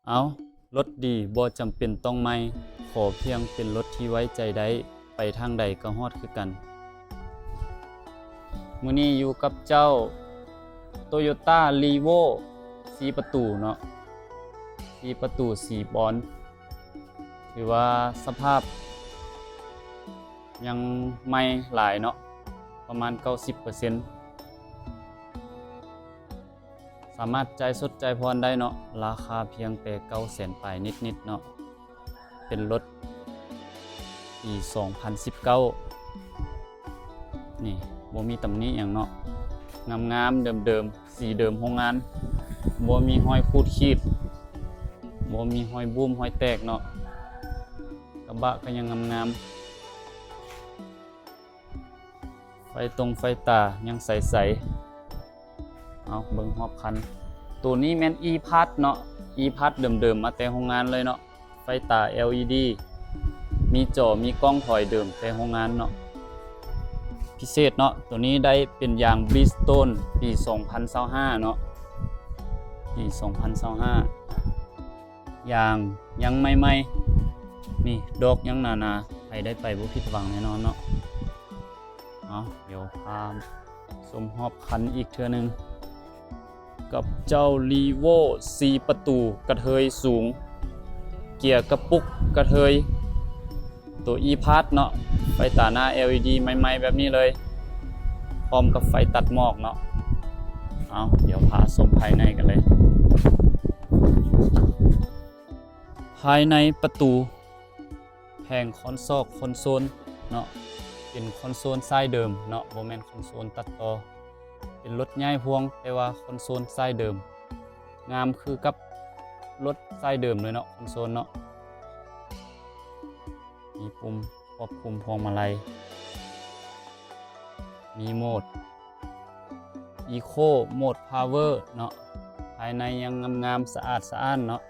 ເອົ້າ, ລົດດີບໍ່ຈຳເປັນຕ້ອງໃໝ່, ຂໍພຽງເປັນລົດທີ່ໄວ້ໃຈໄດ້, ໄປທາງໃດກໍຮອດຄືກັນ. ມື້ນີ້ຢູ່ກັບເຈົ້າ Toyota Revo ສີ່ປະຕູເນາະ, ສີ່ປະຕູ ສີ່ປອນ, ຖືວ່າສະພາບຍັງໃໝ່ຫຼາຍເນາະ, ປະມານເກົ້າສິບເປີເຊັນ. ສາມາດຈ່າຍສົດຈ່າຍຜ່ອນໄດ້ເນາະ, ລາຄາພຽງແຕ່ເກົ້າແສນປາຍນິດໆເນາະ, ເປັນລົດປີສອງພັນສິບເກົ້າ ນີ້ ບໍ່ມີຕຳໜິຫຍັງເນາະ, ງາມໆ ເດີມໆ ສີເດີມໂຮງງານ, ບໍ່ມີຮອຍຂູດຂີດ, ບໍ່ມີຮອຍບູ້ມຮອຍແຕກເນາະ, ກະບະກໍຍັງງາມໆ. ໄຟຕົງໄຟຕາຍັງໃສໆ. ເອົາ ເບິ່ງຮອບຄັນ. ໂຕນີ້ແມ່ນ E-Pass ເນາະ, E-Pass ເດີມໆ ມາແຕ່ໂຮງງານເລີຍເນາະ, ໄຟຕາ ແອລອີດີ ມີຈໍ ມີກ້ອງຖອຍເດີມແຕ່ໂຮງງານເນາະ. ພິເສດເນາະ, ໂຕນີ້ໄດ້ເປັນຢາງ Bridgestone ປີສອງພັນຊາວຫ້າເນາະ, ປີສອງພັນຊາວຫ້າ. ຢາງຍັງໃໝ່ໆ ນີ້ ດອກຍັງໜາໆ, ໃຜໄດ້ໄປບໍ່ຜິດຫວັງແນ່ນອນເນາະ. ເອົາ ດຽວພາຊົມຮອບຄັນອີກເທື່ອໜຶ່ງ ກັບເຈົ້າ Revo ສີ່ປະຕູກະເທີຍສູງ, ເກຍກະປຸກກະເທີຍ. ໂຕ E-Pass ເນາະ, ໄຟຕາໜ້າ ແອລອີດີ ໃໝ່ໆ ແບບນີ້ເລີຍ, ພ້ອມກັບໄຟຕັດໝອກເນາະ. ເອົາ ດຽວພາຊົມພາຍໃນກັນເລີຍ. ພາຍໃນປະຕູ, ແຜງຄອນຊອກຄອນໂຊນເນາະ, ເປັນຄອນໂຊນຊາຍເດີມເນາະ, ບໍ່ແມ່ນຄອນໂຊນຕັດຕໍ່. ເປັນລົດຍ້າຍພວງ, ແຕ່ວ່າຄອນໂຊນຊາຍເດີມ, ງາມຄືກັບລົດຊາຍເດີມເລີຍເນາະ, ຄອນໂຊນເນາະ. ມີປຸ່ມຄວບຄຸມພວງມາໄລ, ມີໂໝດ Eco, ໂໝດ Power ເນາະ. ພາຍໃນຍັງງາມໆ ສະອາດສະອ້ານເນາະ,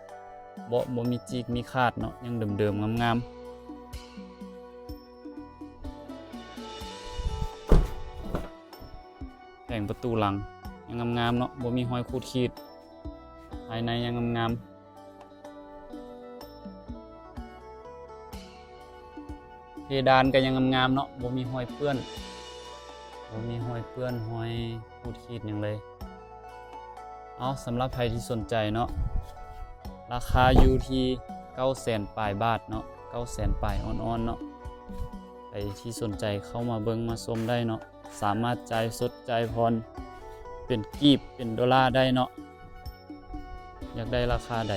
ເບາະບໍ່ມີຈີກມີຂາດເນາະ, ຍັງເດີມໆ ງາມໆ. ແຜງປະຕູຫຼັງຍັງງາມໆເນາະ, ບໍ່ມີຮອຍຂູດຂີດ, ພາຍໃນຍັງງາມໆ. ເພດານກໍຍັງງາມໆເນາະ, ບໍ່ມີຮອຍເປື້ອນ, ບໍ່ມີຮອຍເປື້ອນ ຮອຍຂູດຂີດຫຍັງເລີຍ. ເອົາ ສຳລັບໃຜທີ່ສົນໃຈເນາະ, ລາຄາຢູ່ທີ່ເກົ້າແສນປາຍບາດເນາະ, ເກົ້າແສນປາຍອ່ອນໆເນາະ. ໃຜທີ່ສົນໃຈເຂົ້າມາເບິ່ງມາຊົມໄດ້ເນາະ, ສາມາດຈ່າຍສົດຈ່າຍຜ່ອນເປັນກີບເປັນໂດລາໄດ້ເນາະ. ຢາກໄດ້ລາຄາໃດ